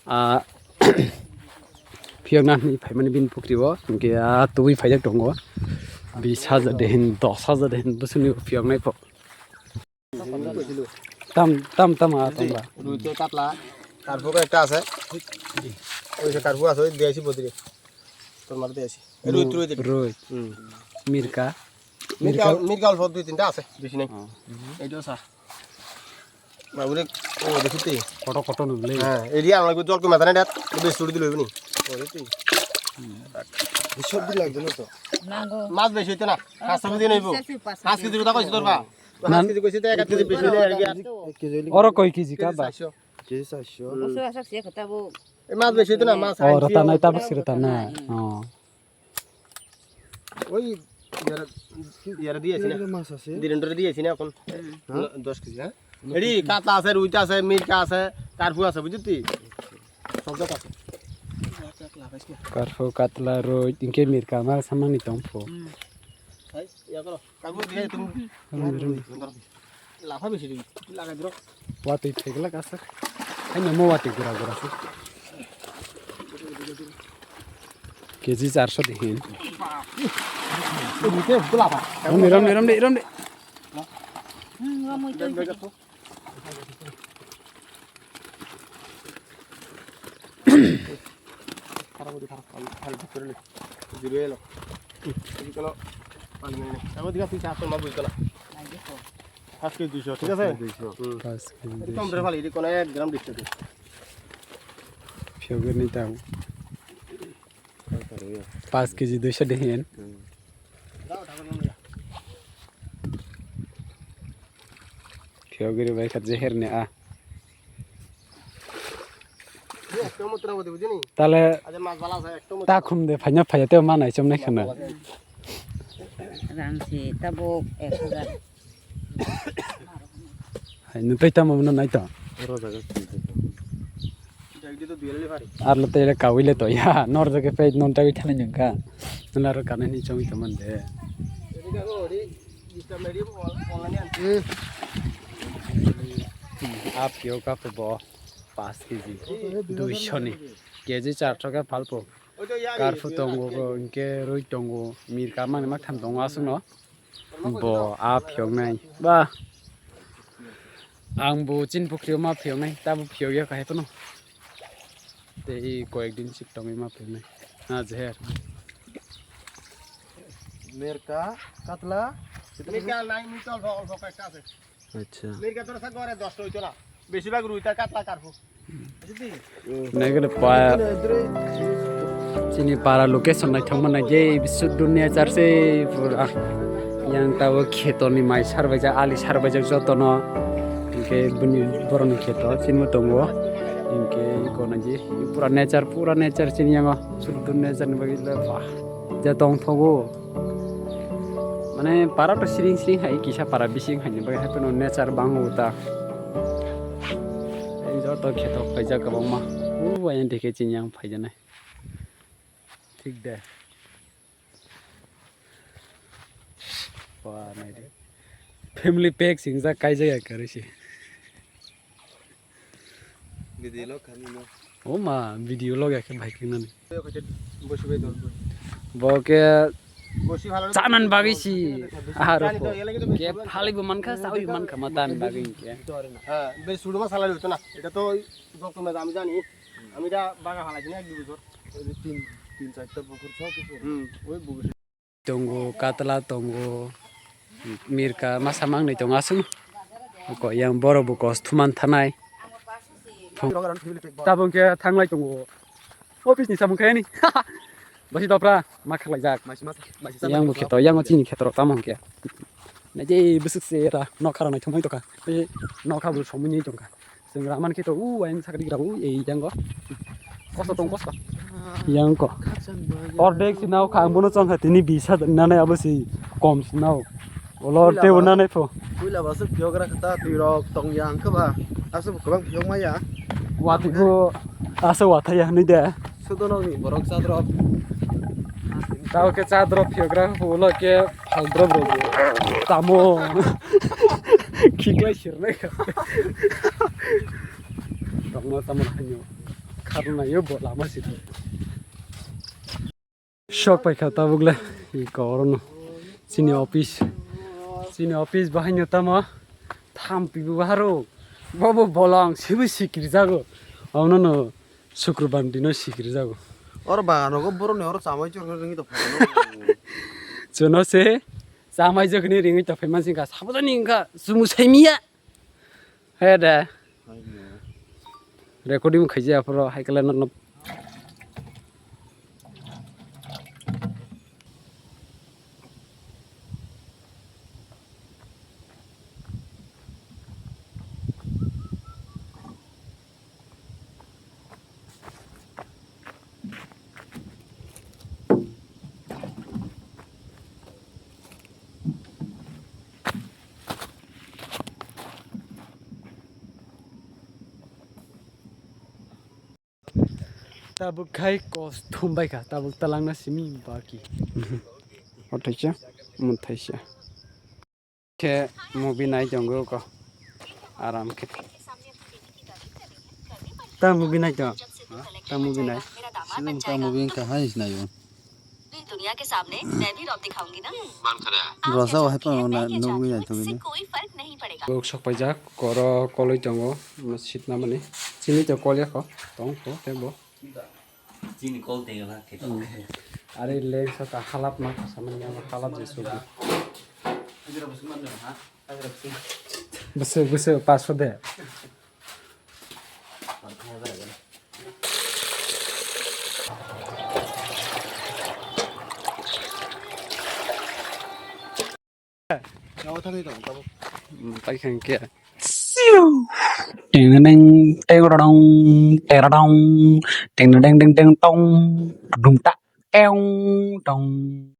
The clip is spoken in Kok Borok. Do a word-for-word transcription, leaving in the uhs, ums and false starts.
Ah, phiyokna hinwi phaimani bini pukri o, hinkhe ah tubui phaijak tongo. Bis hajar de hin, dos hajar de hin, bwswkni phiyoknai pho. Tam, tam, tam, ah, tongla. Rui tei katla, karpu ekta ase. Oi se karpu ase, oi de ase bodri. Tor mar de ase. Rui, rui, rui. Hmm. Mirka. Mirka, mirka. Mirka olpo dui tinta ase, besi nai. Oh. Ei do sa. Babu re, o dekhi te. Koto, koto nung le. Ha, ei dia ang lagu jol ko mata na dat, be suri dilo ni. O de te. Biso di lagde no to. Nango. Mas besi hoite na. Paanch kg di naibo. Paanch kg ta koise tor ba. Nan- Paanch kg koise te ek kg besi hoite. Oro koi kg ka ba? Kg saisho. Oso asak se kota bo. E mas besi hoite na, mas. Oh, rata nai, tabuk si rata nai. Oh. Oi, yara, yara di ase na. Mas ase. Dhirendra di ase na ekhon. Hmm. Ha? Dos kg, ha? Eri katla ase, ruita ase, mirka ase, karpu ase, bujhli? Sob jat ase. Karpu, katla, rui, hinkhe mirka ma samani tongpho. Hmm. Hai, ya koro. Karpu di tum. Rumi, rumi. Lafa besi di. Laga dro. Watwi pheglak asa. Haino mo watwi gura gura se. Kg charsho de hin. Rumi, rumi, rumi, rumi. Hmm, rumi to. Khara bodi khara, khara bodi khara. Jiri elo. Jiri kono pani mane. Abo diga pisa ato ma bujto na. Paanch kg duisho, thik ase? Duisho. Hmm. Paanch kg ekdom duisho. Dre phali, iri kono ek gram duisho de. Phiyogwi ni tang. Paanch kg duisho de hin. Hmm. Phiyogwi bai kha jeher ni a. Tale ta khum de phaina phaiya te ma nai chom nai khana. Rang si tabuk ek hajar. Hai, nung tei tamo no nai to. Oro jaga si. Ar lo tei le kawi le to ya, nor jaga pe non jaga thani nung ka. Nung aro kana ni chong to man de. Ap yo ka pe bo. Paanch kg, duisho ni, kg charsho khe phalpho. Karphu tongo, hinkhe rui tongo, mirka mani maktham tongo aswkno. Bo a phiyoknai. Ba. Ang bo chini pukhri o ma phiyoknai, tabo phiyokya kahai phano. Tei koyek din sik tongwi ma phiyoknai. Na jeher. Mirka, katla. Mirka nai, mirka olpo, olpo kekta ase. Acha. Mirka tora sa gore dosta hoito na. Besibak ruita katla karphu. Naikhe pa chini para location naithokma naikhe bisu dunia charse pura. Yang tabo kheto ni mai sarbaijak, ali sarbaijak jotono. Hinkhe bini borokni kheto chini tongo. Hinkhe iko naji pura nature, pura nature chini yango. Suddur nature ni bagwi le pa. Ja tongthogo. Mane para to siring siring hai, kisa para bising hai ni bagwi hai phano nature bango ta. Joto kheto kaijak kwbangma. O ayang dikhe chini yang phaijanai. Thik de. Wa nai de. Family pack singjak kaijak ya karwi se. Video log khamino. O ma, video log ya khe bike rinani. Bo khe chanani bagwi si. Aro khe phali bo mankha, chawi mankha ma tan bagwi khe. হ্যাঁ, বেশ ছোট মাছ আলাদা হতো না। এটা তো যত মাছ আমি জানি, আমি এটা বাগা ফালাইছি না এক দু বছর। ওই যে তিন, তিন চারটা পুকুর সব কিছু। হুম। ওই পুকুর Tongo, katla tongo, mirka masa mangnwi tongo aswk. Ko yang borok bo kos thuman thanai. Tabuk khe thanglai tongo. Office ni samung khe ni. Basi dopra ma khaklaijak. Yang bo kheto, yang chini kheto rok tamo hwnkhe. Naidi bwswk se era nokha rok naithok tongkha. Nokha bo somui ni tongkha. Chwng ramani khe to u ayang sakri gra u ei yango. Kosto tong kosto. Yang ko. Ordek si nao kha ang bono chong kha tini bis hajar nanai abo si kom si nao. Olo tebo nanai pho. Puila basu phiyok ra kha ta twi rok tong yang kha ba. Asu kwbang phiyok ma ya. Wati bo asa wathai ya hwnwi de. Sudonokni borok chadrop. Tao khe chadrop phegra ulo khe phaldrop rw. Tamo. Khiklai sirnai kha. Tamo tamo hanyo. Kharna yo bo lama si. Sok paikha tabuk le i korono. Chini office. Chini office bahaino tamo tham pibu baharo. Bobo bolong sibu sikri jago. Ono no Sukrubar dino sikri jago. Oro bagano go boroni oro chamai chorkhe ringwi tongphai. Chuno se chamai jokni ringwi tongphai mansi ka sabodani ka sumu saimiya. He de. Recording khaijaya phoro hai kala no. Tabuk khai kos thumbai kha, tabuk talangna simi baki. O thaisa, mun thaisa. Khe movie nai tongo ko. Aram khe. Ta movie nai to. Ta movie nai. Sini ta movie ka hai sinayo. दुनिया के सामने मैं भी रौब दिखाऊंगी ना। Rasa wahai pa na nugwi nai thogwi. Bok sok paijak, koro koloi tongo, no sitna mani. Chini to kol yakho, tong ko, tebo. Chini kol tengela khe. Are leng sa ta halap ma, sa mani ama halap je sugi. Bwswk, bwswk, paso de. Yawa thangwi tong tabuk. Paikha hwnkhe. Ting ding, ting dong, ting dong, ting ding, ding, ding, tong, dum, ta, teng, tong.